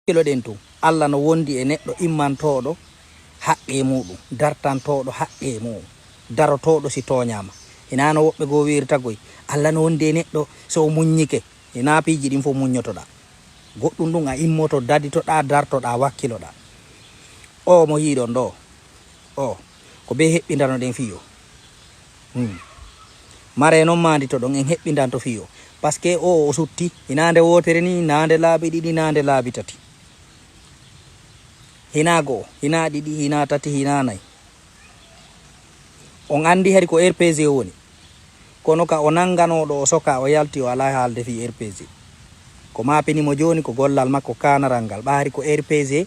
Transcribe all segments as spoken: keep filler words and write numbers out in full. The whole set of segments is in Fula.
Kilo ɗen tun, Allah no wondi e neɗɗo immantooɗo haqqee muuɗum, dartantooɗo haqqee muuɗum, darotooɗo si tooñaama. Hinaa no woɓɓe goo wiirta goy, Allah no wondi e neɗɗo so o muññike. Hinaa piiji ɗin fof muññotoɗaa. Goɗɗum ɗum a immoto, daditoɗaa, dartoɗaa, wakkiloɗaa. Oo mo yiiɗon ɗoo, oo, ko bee heɓɓindanoɗen fiyo. Hmm. Mare noon maanditoɗon, en heɓɓindanto fiyo. Parce que oo o sutti, hinaande wootere nii, hinaande laabi ɗiɗi, hinaande laabi tati. Hinaa go'o, hinaa ɗiɗi, hinaa tati, hinaa nay. On anndi hari ko R P G woni. Kono ka o nannganooɗo o soka o yalti o alaa haalde fii R P G. Ko maapini mo jooni ko gollal makko kaanaral ngal. Ɓaari ko R P G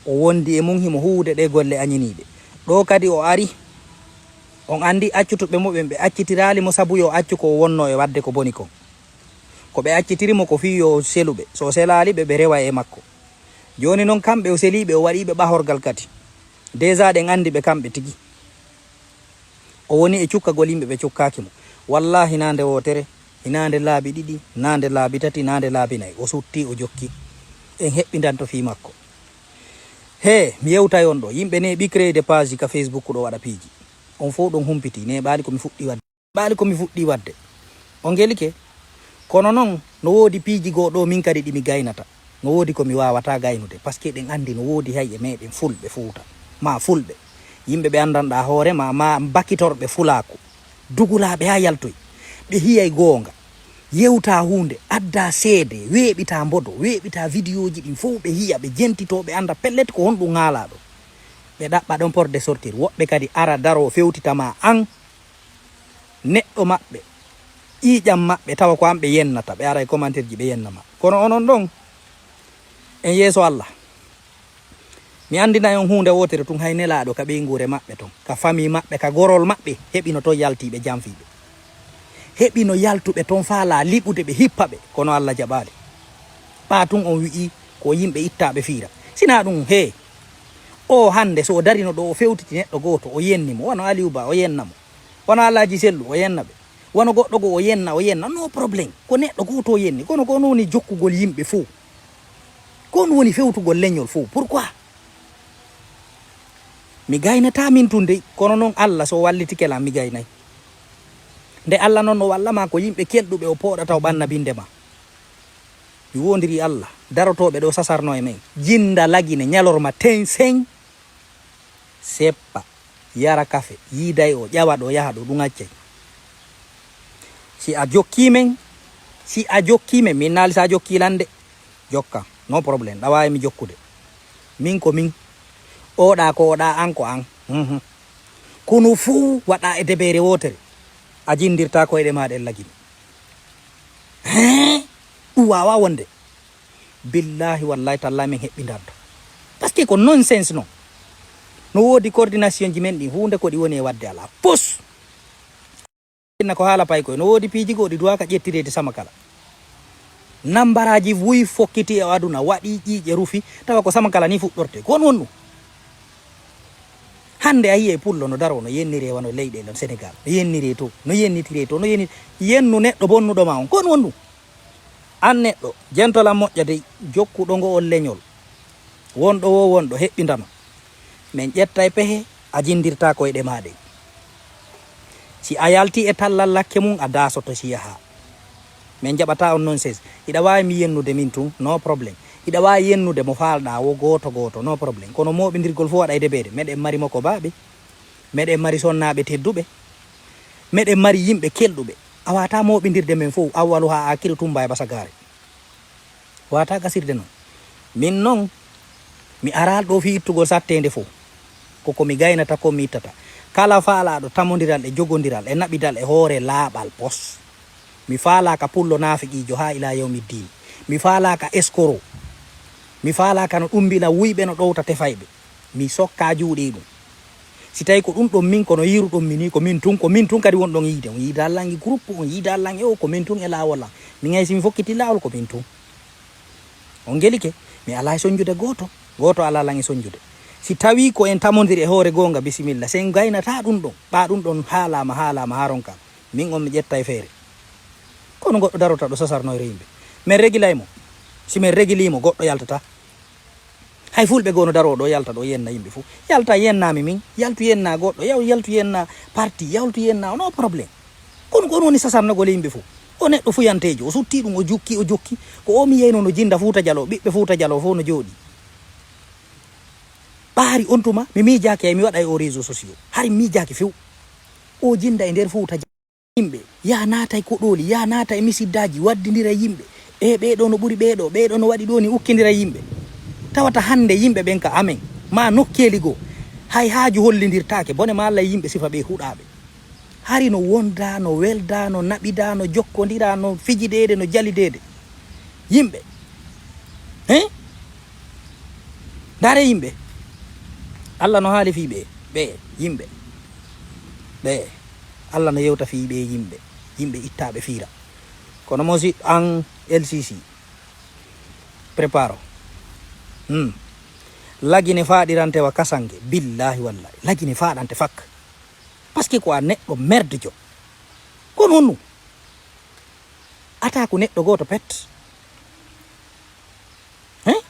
o wondi e mum himo huuwde ɗee golle añiniiɗe. Ɗoo kadi o ari, on anndi accutuɓe mo ɓen ɓe accitiraali mo sabu yo accu ko o wonnoo e waɗde ko boni kon. Ko ɓe accitiri mo ko fii yo selu ɓe. So o selaali ɓe, ɓe rewa e makko. Jooni non kamɓe o selii ɓe, o waɗii ɓe ɓahorgal kadi. Déjà ɗen anndi ɓe kamɓe tigi. O woni e cukkagol yimɓe ɓe cukkaaki mo. Wallaahi hinaande wootere, hinaande laabi ɗiɗi, hinaande laabi tati, hinaande laabi nay. O sutti, o jokki. En heɓɓindanto fii makko. Hee, mi yewtay on ɗoo. Yimɓe ne ɓi créer de page ka Facebook ɗoo waɗa piiji. On fof ɗon humpiti, ne ɓaali ko mi fuɗɗi waɗde. Ɓaali ko mi fuɗɗii waɗde. On ngelike? Kono noon, no woodi piiji goo ɗoo min kadi ɗi mi gaynata. No woodi ko mi waawataa gaynude, parce que eɗen anndi no woodi hay e meeɗen fulɓe Fuuta, maa fulɓe. Yimɓe ɓe anndanɗaa hoore maa, maa bakitorɓe fulaaku. Dugulaaɓe haa yaltoy. Ɓe hiyay goonga. Yewtaa huunde, addaa seede, weeɓitaa mbodo, weeɓitaa vidéoji ɗin fof ɓe hiya, ɓe jentitoo, ɓe annda pellet ko honɗum haalaa ɗoo. Ɓe ɗaɓɓa ɗon porte de sortir. Woɓɓe kadi ara daroo fewtita maa an. Neɗɗo maɓɓe, ƴiiƴam maɓɓe, tawa ko an ɓe yennata, ɓe ara e commentaire ji ɓe yenna ma. Kono onon ɗon, en yeeso Allah, mi anndinay on huunde wootere tun, hay nelaaɗo ka ɓeynguure maɓɓe ton, ka famille maɓɓe, ka gorol maɓɓe, heɓino ton yaltiiɓe janfiiɓe. Heɓino yaltuɓe ton faalaa liɓude ɓe hippa ɓe, kono Allah jaɓaali. Ɓaa tun on wi'i ko yimɓe ittaaɓe fiira. Sinaa ɗum, hee, o hannde so o darino ɗoo, o fewtiti neɗɗo gooto, o yenni mo, wano Aliou Ba, o yenna mo. Wano Alhaji Sellu, o yenna ɓe. Wano goɗɗo goo, o yenna, o yenna, no problème. Ko neɗɗo gooto o yenni, kono ko on woni jokkugol yimɓe fow. Ko on woni fewtugol leñol fow. Pourquoi? Mi gaynataa min tun dey, kono noon Allah so wallitike lan, mi gaynay. Nde Allah noon no walla ma, ko yimɓe kelɗuɓe o pooɗata, o ɓanna binnde ma. Mi woondirii Allah, darotooɓe ɗoo sasarno e men. Jinnda lagine, ñalorma, tensen, seppa, yara kafe, yiiday o, ƴawa ɗo, yaha ɗo, ɗum accay. Si a jokkii men, si a jokkii men, min naali si a jokkii lan de, jokka, no problème, ɗa waawi mi jokkude. Min ko min, oɗa ko oɗa, an ko an. Mhm. Kono fuu waɗa e debeere wootere, a jinndirtaa koyɗe maa ɗen lagine. Hee? Ɗum waawaa wonde. Billaahi wallaahi tallaahi min heɓɓindanto. Parce que ko nonsense non. No woodi coordination ji men ɗin, huunde ko ɗi woni e waɗde alaa. Pus! Inna ko haala pay koy. No woodi piiji goo ɗi duwaaka ƴettireede sama kala. Nambaraaji wuy fokkiti e aduna, waɗi ƴiiƴe rufi, tawa ko sama kala ni fuɗɗorte. Ko on won ɗum? Hannde a yiyay pullo no daroo, no yenniree wano leyɗe lan Senegal. No yenniree to, no yennitiree to, no yenni-, yennu neɗɗo bonnuɗo ma on. Ko on won ɗum? An neɗɗo, jentol an moƴƴa dey, jokkuɗo ngo on leñol. Wonɗo wo wonɗo, heɓɓindama. Min ƴettay pehe, a jinndirtaa koyɗe maa ɗen. Si a yaltii e tallal lakke mum, a daasoto si yahaa. Min jaɓataa on nonsense. Hiɗa waawi mi yennude min tun, no problème. Hiɗa waawi yennude mo faalɗaa wo gooto gooto, no problème. Kono mooɓindirgol fof waɗa e debeere. Meɗen mari mo ko baaɓe. Meɗen mari sonnaaɓe tedduɓe. Meɗen mari yimɓe kelɗuɓe. A waawataa mooɓindirde men fof, awwalu haa aakiru, tumba e basagaare. Waawataa gasirde non. Min non, mi araali ɗoo fii ittugol satteende fof. Ko ko mi gaynata, ko mi ittata. Kala faalaaɗo tamondiral e jogondiral e naɓidal e hoore laaɓal pos. Mi faalaaka pullo naafiqiijo haa ilaa yawmi diin. Mi faalaaka eskoro. Mi faalaaka no ɗumbina wuyɓe, no ɗowta tefayɓe. Mi sokkaa juuɗe ɗum. Si tawi ko ɗum ɗon min, kono yiiruɗon mi ni, ko min tun, ko min tun kadi wonɗon yiide. On yiida Langi groupe, on yiida Langi o, ko min tun e laawol lan. Min hay si mi fokkiti laawol, ko min tun. On ngelike, mi alaa e sonjude gooto, gooto alaa lan e sonjude. Si tawii ko en tamondiri e hoore goonga, bisimilla. Si en gaynataa ɗum ɗon, ɓaa ɗum ɗon haalaama, haalaama haa ronka, min on mi ƴetta e feere. Kono goɗɗo darota ɗo sasarnoyre yimɓe. Min regilay mo. Si min regilii mo, goɗɗo yaltataa. Hay fulɓe goo no daroo ɗo, yalta ɗo, yenna yimɓe fof. Yalta, yennami min, yaltu, yenna goɗɗo, yaw, yaltu, yenna parti, yaltu, yenna, no problème. Kono ko on woni sasarnogol yimɓe fof. O neɗɗo fuyanteejo, o sutti ɗum, o jukki, o jukki. Ko o mi yeyno no jinda Fuuta Jaloo, ɓiɓɓe Fuuta Jaloo fof no jooɗi. Ɓaari on tuma, mi miijaaki hay mi waɗa e o réseau sociaux. Hari mi miijaaki few. O jinda e nder Fuuta Jaloo. Yimɓe, ya naata e koɗooli, ya naata e misiddaaji, waddindira yimɓe. E ɓee ɗoo no ɓuri ɓee ɗoo, ɓee ɗoo no waɗi ɗoo ni, ukkindira yimɓe. Tawata hannde yimɓe ɓen ka amen, ma nokkeeli goo, hay haaju hollindirtaake, bone ma Alla e yimɓe sifa ɓe huɗaaɓe. Hari no wonda, no welda, no naɓida, no jokkondiraa, no fijideede, no jalideede. Yimɓe. Hein? Ndaare yimɓe. Alla no haali fii ɓe. Ɓe, yimɓe. Ɓe. Alla no yewta fii ɓe yimɓe. Yimɓe ittaaɓe fiira. Kono mo si an L C C. Préparo. Hmm. Lagine faaɗirantewa kasange. Billaahi wallaahi. Lagine faaɗante fak. Parce que ko a neɗɗo merdejo. Kono honɗum? Ata ko neɗɗo gooto pet. Hein?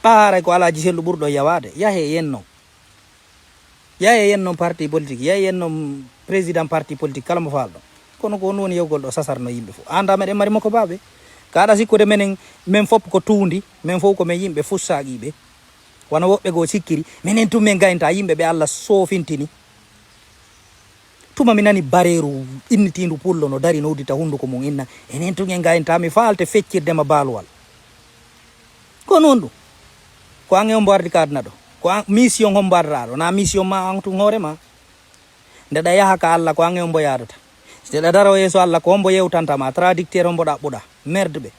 Ɓaaray ko alaaji sellu ɓurɗo yawaade. Yahe yen non. Yahe yen non parti politique. Yahe yen non président parti politique kala mo faalɗo. Kono ko on woni yewgol ɗo sasarno yimɓe fof. Anda meɗen mari makko baaɓe. Kaɗa sikkude menen, men fof ko tuundi, men fof ko men yimɓe fussaaqiiɓe. Wano woɓɓe goo sikkiri, menen tun men gaynta yimɓe ɓe Alla soofintini. Tuma mi nani bareeru innitiindu pullo no dari no uddita hunnduko mum inna, enen tun en gaynta mi faalte feccirde ma baaluwal. Ko noon ɗum. Ko an e hombo ardi ka aduna ɗo? Ko an, mission hombo adra ɗo? Na mission ma an tun hoore ma? Nde ɗa yaha ka Alla, ko an e hombo yaadata? Si ɗa daro yeeso Alla, ko hombo yewtanta ma? Traducteur hombo ɗaɓɓuɗa? Merde ɓe.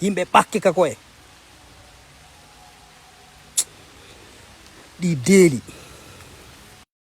Yimɓe ɓakke ka koye. Ɗi deeli.